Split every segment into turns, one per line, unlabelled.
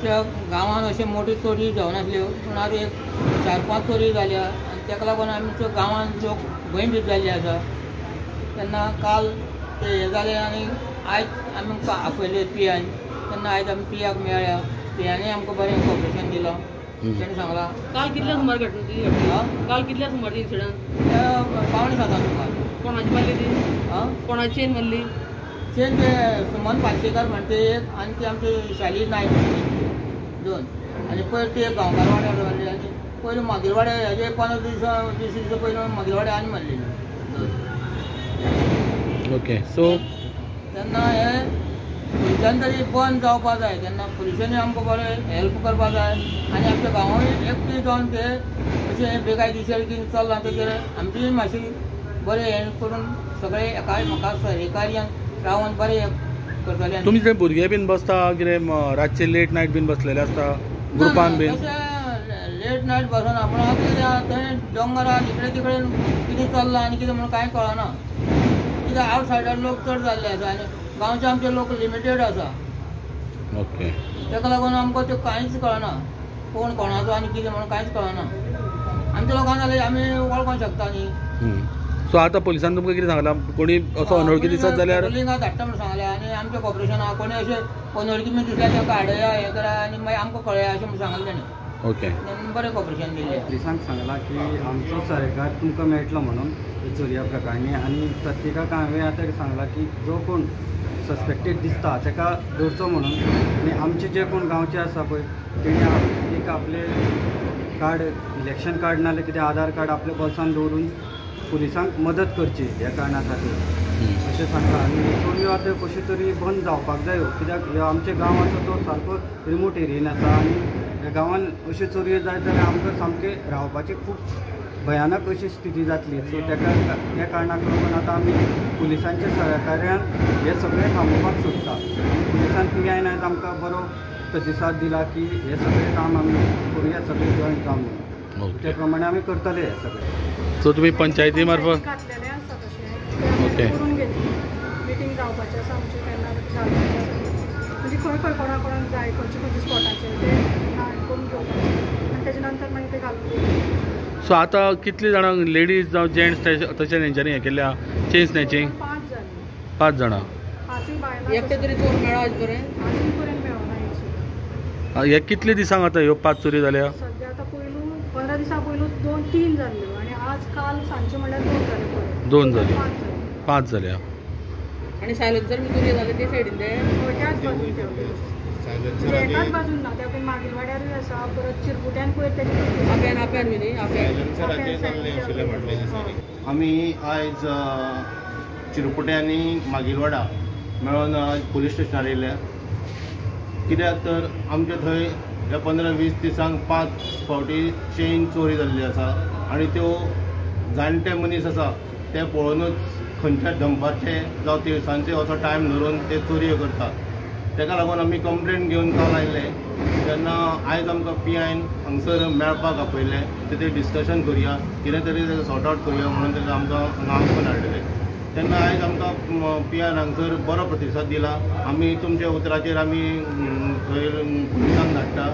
आमच्या गांवांत अशे मोठी चोरी जावनासल्यो, पूण आतां एक 4-5 चोरी जाल्या आनी ताका लागून आमच्या गांवांत लोक भंयभीत जाल्ले आसा. तेन्ना काल ते हें जालें आनी आयज आमी आपयले पियान, तेन्ना आयज आमी पियाक मेळ्ळ्या. पियानय आमकां बरें कॉपरेशन दिलां. तेणें सांगलां
काल कितल्या सुमार घडली ती? काल कितल्या सुमार ती इन्सिडंट?
6:45 सुमार.
कोणाची मारली ती? कोणाची चेन मारली?
चेन ते सुमन पालशेकर म्हणटे एक, आनी ते आमचे शाली नायक दोन, आनी पयर ते एक गांवकार वाड्यार मारली, आनी पयलीं मागीलवाड्या हेजे 15 20 दिसां पयलीं मागीलवाड्या आनी मारलेली.
ओके, सो
तेन्ना हे पुलिसान तरी बंद जावपा जाय. तेन्ना पुलिसांनी आमकां बरें हेल्प करपा जाय आनी आमच्या गांवांनी एकटी जावन ते अशें बेकायदेशीर कितें चल्लां तेजेर आमची मातशी बरें हें करून सगळे एकामेका सहकार्यान रावन बरें करतले.
तुमी ते भुरगे बीन बसता कितें रातचे लेट नायट बीन बसलेले आसता ग्रुपान बीन?
तशें लेट नायट बसना, पूण आतां थंय दोंगरार इकडे तिकडे कितें चल्लां आनी कितें म्हणून कांय कळना. कित्याक आवट सायडार लोक चड जाल्ले आसा आनी गांवचे आमचे लोक लिमिटेड आसा.
ओके,
ताका लागून आमकां त्यो कांयच कळना, कोण कोणाचो आनी कितें म्हणून कांयच कळना. आमच्या लोकांक जाल्यार आमी वळखोंक शकता न्ही.
सो आतां पुलिसान तुमकां कितें सांगलां? कोणी असो अनवळखी दिसत जाल्यार
पेट्रोलिंगाक धाडटा म्हणून सांगलें आनी आमचें कॉपरेशन आहा, कोणी अशें अनवळखी बी दिसल्यार तांकां हाडया हें करा आनी मागीर आमकां कळया अशें म्हणून सांगलें तेणें.
ओके,
बरें कॉपरेशन दिलें.
पुलिसांक सांगलां की आमचो सरकार तुमकां मेळटलो म्हणून चोरया प्रकारणी, आनी प्रत्येकाक हांवें आतां सांगलां की जो कोण सस्पेक्टेड दिसता ताका धरचो म्हणून. आनी आमचे जे कोण गांवचे आसा पळय तेणी एक आपले कार्ड, इलेक्शन कार्ड नाल्यार कितें आधार कार्ड आपल्या बोल्सान दवरून पुलिसांक मदत करची ह्या कारणा खातीर अशें सांगलां. आनी चोरयो आतां कश्यो तरी बंद जावपाक जायो, कित्याक ह्यो आमचे गांव आसा तो सारको रिमोट एरियेन आसा आनी ह्या गांवान अश्यो चोरयो जायत जाल्यार आमकां सामकें रावपाची खूब भयानक अशी स्थिती जातली. सो ताका त्या कारणाक लागून आतां आमी पुलिसांच्या सहकार्यान हें सगळें थांबोवपाक सोदता. आनी पुलिसान पी आयन आयज आमकां बरो प्रतिसाद दिला की हें सगळें काम आमी करुया, सगळें जॉयंट जावन, त्या प्रमाणे आमी करतले हें सगळें.
सो तुमी पंचायती मार्फत
घातलेलें आसा तशें
ओके
करून घेतली, मिटींग जावपाचें आसा आमचें केन्ना घालपाचें आसा, म्हणजे खंय खंय कोणा कोणाक जाय खंयचे खंयचे स्पॉटाचेर ते करून घेवपाचें आनी तेजे नंतर मागीर ते घालून घेवपाचें.
सो आतां कितले जाणांक लेडीज जावं जेंट्स तशें तेंच्यांनी हें केल्या चेन स्नॅचिंग?
5 जाली.
5 जाणां.
5 बायलां.
एकटे तरी चोर मेळ्ळो आज पर्यंत?
आजून पर्यंत मेळना एक सुद्दां.
हे कितले दिसांक आतां ह्यो 5 चोरी जाल्या?
सद्या आतां पयलू 15 दिसां पयलू 2-3 जाल्ल्यो आनी आज काल सांजचे म्हणल्यार 2 जाले.
2 जाल्यो, 5 जाल्या.
आनी सायलन्सर बी चोरी जाले ते सायडीन? ते
त्याच बाजून, एकाच बाजून ना, त्या मागीलवाड्यारूय आसा, परत चिरपुट्यान पयर तेजे
आप्यान आप्यान बी न्ही.
आमी आयज चिरपुटे आनी मागीलवाडा मेळोन आज पुलीस स्टेशनार येयल्या, कित्याक तर आमच्या थंय ह्या 15-20 दिसांक 5 फावटी चेन चोरी जाल्ली आसा आनी त्यो जाणटे मनीस आसा ते पळोवनूच खंयच्या दनपारचे जावं तिळसांचे असो टायम धरून ते चोरयो करता. ताका लागून आमी कंप्लेन घेवन काल आयले तेन्ना आयज आमकां पी आयन हांगसर मेळपाक आपयलें, तेजेर डिस्कशन करुया, कितें तरी तेजें सॉर्ट आवट करुया म्हणून तेका आमकां हांगा आपोवन हाडलेलें. तेन्ना आयज आमकां पी आयन हांगसर बरो प्रतिसाद दिला. आमी तुमच्या उतराचेर आमी थंय पुलिसांक धाडटा,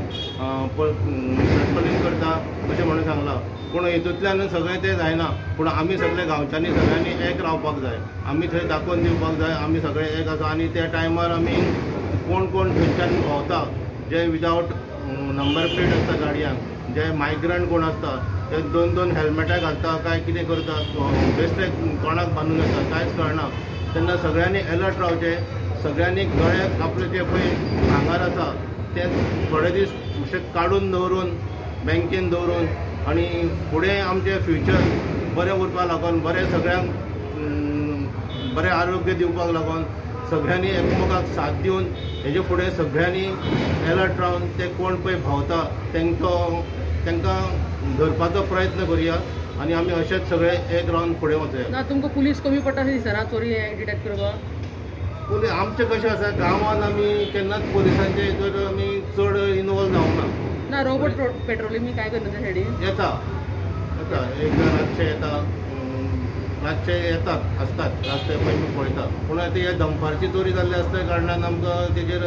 पेट्रोलिंग करता अशें म्हणून सांगलां. पूण हितूंतल्यान सगळें तें जायना, पूण आमी सगळे गांवच्यांनी सगळ्यांनी एक रावपाक जाय, आमी थंय दाखोवन दिवपाक जाय आमी सगळे एक आसा. आनी त्या टायमार आमी कोण कोण थंयच्यान भोंवता, जे विदावट नंबर प्लेट आसता गाडयांक, जे मायग्रंट कोण आसता ते 2-2 हेल्मेटां घालता काय कितें करता, बेश्टे कोणाक बांदून येता कांयच कळना. तेन्ना सगळ्यांनी एलर्ट रावचें, सगळ्यांनी गळ्याक आपले जे पळय भांगर आसा ते थोडे दीस अशे काडून दवरून बँकेन दवरून आनी फुडें आमचें फ्युचर बरें उरपाक लागून, बरें सगळ्यांक बरें आरोग्य दिवपाक लागून सगळ्यांनी एकमेकाक साथ दिवन हेजे फुडें सगळ्यांनी एलर्ट रावन ते कोण पळय भोंवता तांकां धरपाचो प्रयत्न करुया आनी आमी अशेंच सगळे एक रावन फुडें वचया.
ना तुमकां पुलीस कमी पडटा अशें दिसना चोरी डिटेक्ट करपाक?
पुलीस आमचें कशें आसा, गांवांत आमी केन्नाच पुलिसांचे हितून आमी चड इनवॉल्व जावना.
ना रोबोट पेट्रोलिंग बी काय करना त्या सायडीन?
येता येता, एकदां रातचे येता, रातचे येतात आसतात रस्त्यार पळय आमी पळयता. पूण आतां हे दनपारची चोरी जाल्ली आसल्या कारणान आमकां तेजेर